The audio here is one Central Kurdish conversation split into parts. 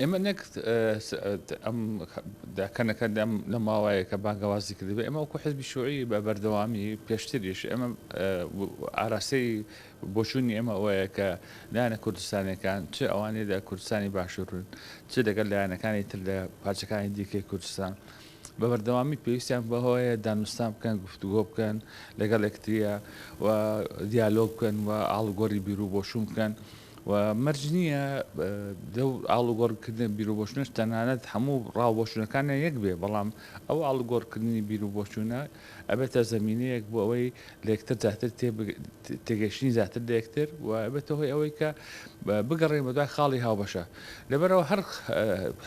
ئێمە نەک ئەم کەنەکە لە ماوەیە کە بانگەوازی کردبێ، ئێمە وەکو حزبی شوعی بە بەردەوامی پێشتریش ئێمە ئاراستەی بۆچوونی ئێمە ئەوەیە کە لایەنە کوردستانیەکان چ ئەوانەی لە کوردستانی باشوورن چ لەگەڵ لایەنەکانی تر لە پارچەکانی دیکەی کوردستان بە بەردەوامی پێویستیان بەوەیە دانوستان بکەن، گفتوگۆ بکەن لەگەڵ یەکتریە و دیالۆگ بکەن و ئاڵوگۆڕی بیروبۆچوون بکەن و مەرج نییە لەو ئاڵوگۆڕکردنە بیروبۆچوونەش تەنانەت هەموو ڕاوبۆچوونەکانیان یەک بێ، بەڵام ئەو ئاڵوگۆڕکردنی بیروبۆچوونە ئەبێتە زەمینەیەک بۆ ئەوەی لە یەکتر زیاتر تێگەیشتنی زیاتر لە یەکتر و ئەبێتە هۆی ئەوەی کە بگەڕێین بەدوای خاڵی هاوبەشە. لەبەرئەوە هەر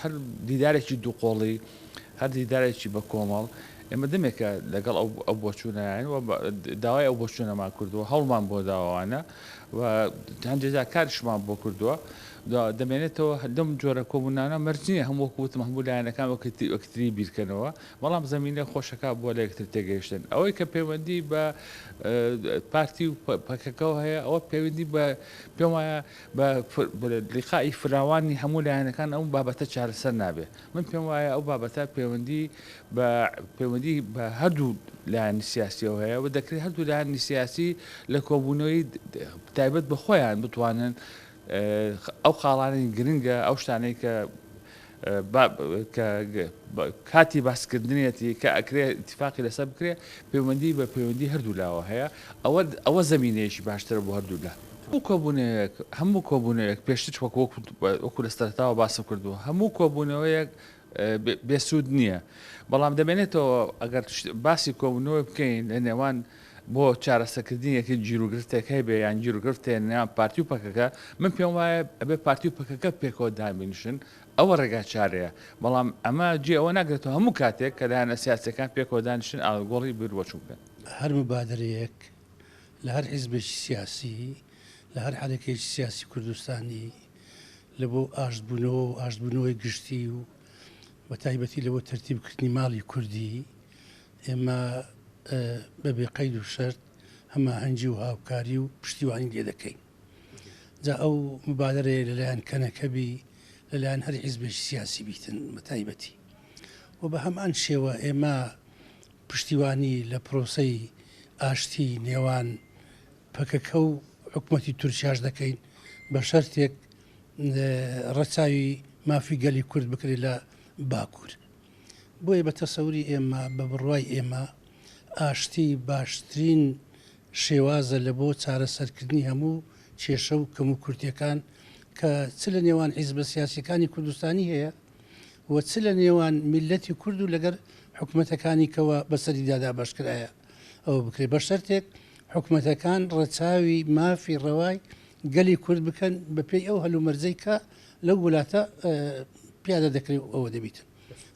هەر دیدارێکی دووقۆڵی، هەر دیدارێکی بە کۆمەڵ، ئێمە دەمێکە لەگەڵ ئەو ئەو بۆچوونەین و داوای ئەو بۆچوونەمان کردووە، هەوڵمان بۆ داوانە و هەندێک جار کاریشمان بۆ کردووە. دەمێنێتەوە لەم جۆرە کۆبوونانە مەرج نییە هەموو وەکو وتم هەموو لایەنەکان وەکتری بیرکەنەوە، بەڵام زەمینە خۆشەکا بۆ لە یەکتر تێگەیشتن. ئەوەی کە پەیوەندی بە پارتی و پەکەکەوە هەیە ئەوە پەیوەندی بە پێم وایە بە لیقائی فراوانی هەموو لایەنەکان ئەو بابەتە چارەسەر نابێ. من پێم وایە ئەو بابەتە پەیوەندی بە پەیوەندی بە هەردوو لایەنی سیاسیەوە هەیە و دەکرێت هەردوو لایەنی سیاسی لە کۆبوونەوەی تایبەت بە خۆیان بتوانن ئەو خاڵانەی گرنگە، ئەو شتانەی کە کە کاتی باسکردنیەتی کە ئەکرێ ئیتیفاقی لەسەر بکرێ پەیوەندی بە پەیوەندی هەردوو لاوە هەیە ئەوە ئەوە زەمینەیەکی باشترە بۆ هەردوو لا. هەموو کۆبوونەوەیەک هەموو کۆبوونەوەیەک پێشتر وەک وەکو لە سەرەتاوە باسم کردووە هەموو کۆبوونەوەیەک بێسوود نییە بەڵام دەمێنێتەوە ئەگەر باسی کۆبوونەوە بکەین لە نێوان بۆ چارەسەرکردنی یەکێک گیروگرفتێک هەیبێ یان گیروگرفتێ نێوان پارتی و پەکەکە، من پێم وایە ئەبێ پارتی و پەکەکە پێکەوە دابنیشن، ئەوە ڕێگا چارەیە، بەڵام ئەمە جێی ئەوە ناگرێتەوە هەموو کاتێک کە لایەنە سیاسیەکان پێکەوە دانیشن ئاڵوگۆڕی بیروبۆچوون بکەن. هەر موبادەرەیەک لە هەر حیزبێکی سیاسی، لە هەر حەرەکەیەکی سیاسی کوردستانی لە بۆ ئاشتبوونەوە و ئاشتبوونەوەی گشتی و بە تایبەتی لە بۆ تەرتیبکردنی ماڵی کوردی، ئێمە بە بێ قەید و شەرت هەماهەنگی و هاوکاری و پشتیوانی لێ دەکەین. جا ئەو مبادەرەیە لەلایەن کەنەکە بی، لەلایەن هەر حیزبێکی سیاسی بیتن بە تایبەتی. و بە هەمان شێوە ئێمە پشتیوانی لە پرۆسەی ئاشتی نێوان پەکەکە و حکومەتی تورکیاش دەکەین بە شەرتێک ڕەچاوی مافی گەلی کورد بکرێت لە باکوور. بۆیە بە تەسەوری ئێمە، بە بڕوای ئێمە ئاشتی باشترین شێوازە لە بۆ چارەسەرکردنی هەموو کێشە و کەموکورتیەکان کە چ لە نێوان حیزبە سیاسیەکانی کوردستانی هەیە و چ لە نێوان میللەتی کورد و لەگەر حکومەتەکانی کەوا بەسەریدا دابەشکرایە ئەوە بکرێت بە شەرتێک حکومەتەکان ڕەچاوی مافی ڕەوای گەلی کورد بکەن بە پێی ئەو هەلومەرجەی کە لەو ولاتە پیادە دەکرێت و ئەوە دەبیتن.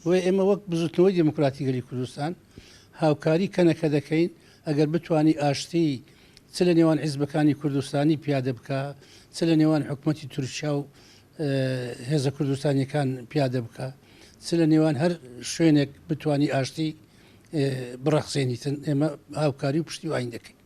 بۆیە ئێمە وەک بزوتنەوەی دێموکراتی گەلی کوردستان هاوکاری کەنەکە دەکەین ئەگەر بتوانی ئاشتی چ لە نێوان حیزبەکانی کوردستانی پیادە بکا چ لە نێوان حکومەتی تورکیا و هێزە کوردستانیەکان پیادە بکا چ لە نێوان هەر شوێنێک بتوانی ئاشتی بڕەخسێنیتن ئێمە هاوکاری و پشتیوانی دەکەین.